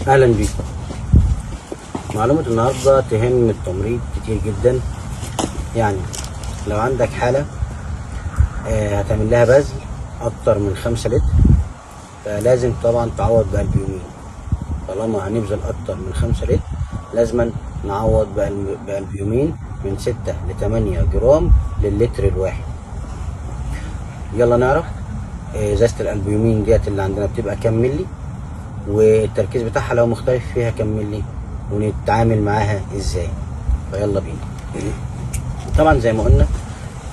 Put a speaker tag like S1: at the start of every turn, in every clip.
S1: اهلا بيكم. معلومة النهاردة تهم التمريض كتير جدا. يعني لو عندك حالة هتعمل لها بذل اكتر من 5 لتر، فلازم طبعا تعوض بألبيومين. طالما هنبذل اكتر من 5 لتر لازم نعوض بألبيومين من 6 ل8 جرام للتر الواحد. يلا نعرف ازازة الألبيومين ديت اللي عندنا بتبقى كام ملي، والتركيز بتاعها لو مختلف فيها كام ملي، ونتعامل معاها ازاي. فيلا بينا. طبعا زي ما قلنا،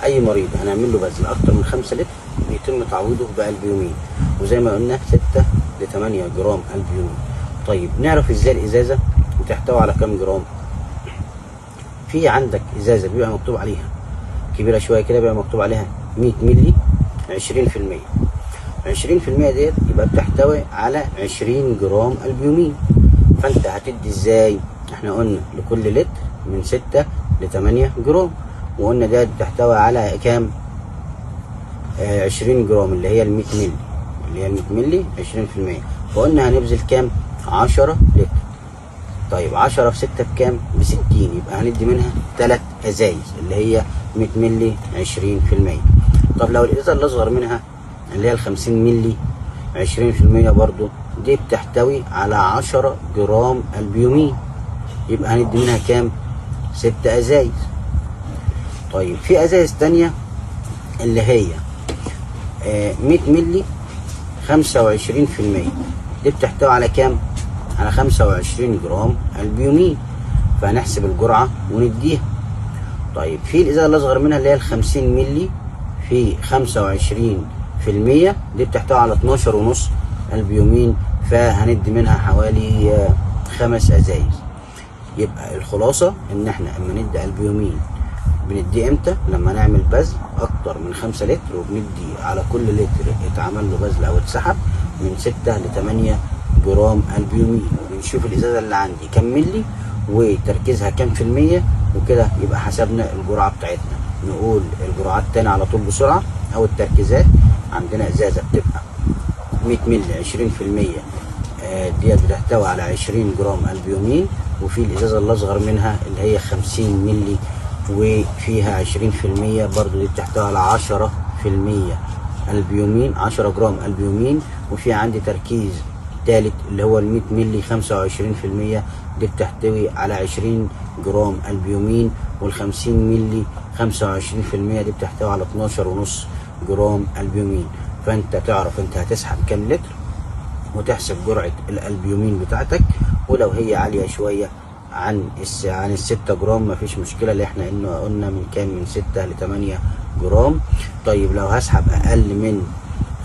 S1: اي مريض هنعمل له بذل اكتر من 5 لتر بيتم تعويضه بألبيومين، وزي ما قلنا 6 ل8 جرام ألبيومين. طيب، نعرف ازاي الازازة بتحتوي على كام جرام؟ في عندك ازازة بيبقى مكتوب عليها كبيرة شوية كده، بيبقى مكتوب عليها 100 ملي 20%. 20% ديت يبقى بتحتوي على 20 جرام البيومين. فانت هتدي ازاي؟ احنا قلنا لكل لتر من 6 ل 8 جرام، وقلنا ديت بتحتوي على كام؟ 20 جرام، اللي هي ال 100 ملي، اللي هي ال 100 ملي 20%. فقلنا هنبذل كام؟ 10 لتر. طيب، 10 في 6 بكام؟ ب 60. يبقى هندي منها 3 ازايز اللي هي 100 ملي 20%. طب لو الازازه اللي اصغر منها اللي هي ال 50 ملي 20% برضو، دي بتحتوي على 10 جرام البيومين، يبقى هندي منها كام؟ 6 ازايز. طيب، في ازايز تانية اللي هي 100 ملي 25%، دي بتحتوي على كام؟ على 25 جرام البيومين، فهنحسب الجرعة ونديها. طيب، في الإزازة الأصغر منها اللي هي ال 50 ملي في 25%، دي بتحتوي على 12.5 البيومين، فهندي منها حوالي 5 أزايز. يبقى الخلاصة إن إحنا أما ندي البيومين بنديه امتى؟ لما نعمل بذل اكتر من 5 لتر، وبندي على كل لتر اتعمل له بذل او اتسحب من 6 ل8 جرام البيومين، وبنشوف الازازه اللي عندي كام ملي وتركيزها كام في المية، وكده يبقى حسبنا الجرعة بتاعتنا. نقول الجرعات تاني على طول بسرعة او التركيزات. عندنا ازازة بتبقى 100 ملي 20%، ديت بتحتوي على 20 جرام البيومين. وفي الازازة اللي اصغر منها اللي هي 50 ملي وفيها 20% برضو، دي بتحتوي على 10% البيومين، 10 جرام البيومين. وفي عندي تركيز تالت اللي هو ال 100 ملي 25%، دي بتحتوي على 20 جرام البيومين. وال 50 ملي 25% دي بتحتوي على 12.5 جرام البيومين. فانت تعرف انت هتسحب كام لتر وتحسب جرعة الألبيومين بتاعتك، ولو هي عالية شوية عن ال6 جرام مفيش مشكلة، اللي احنا انه قلنا من كام؟ من 6 ل8 جرام. طيب، لو هسحب أقل من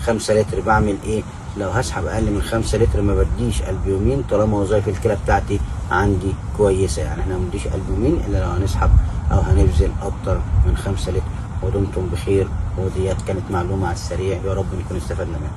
S1: 5 لتر بعمل ايه؟ لو هسحب أقل من 5 لتر ما بديش ألبيومين طالما وظائف الكلى بتاعتي عندي كويسة. يعني احنا ما بنديش ألبيومين إلا لو هنسحب أو هنبذل أكتر من 5 لتر. ودمتم بخير. وديت كانت معلومة على السريع، يا رب نكون استفدنا منها.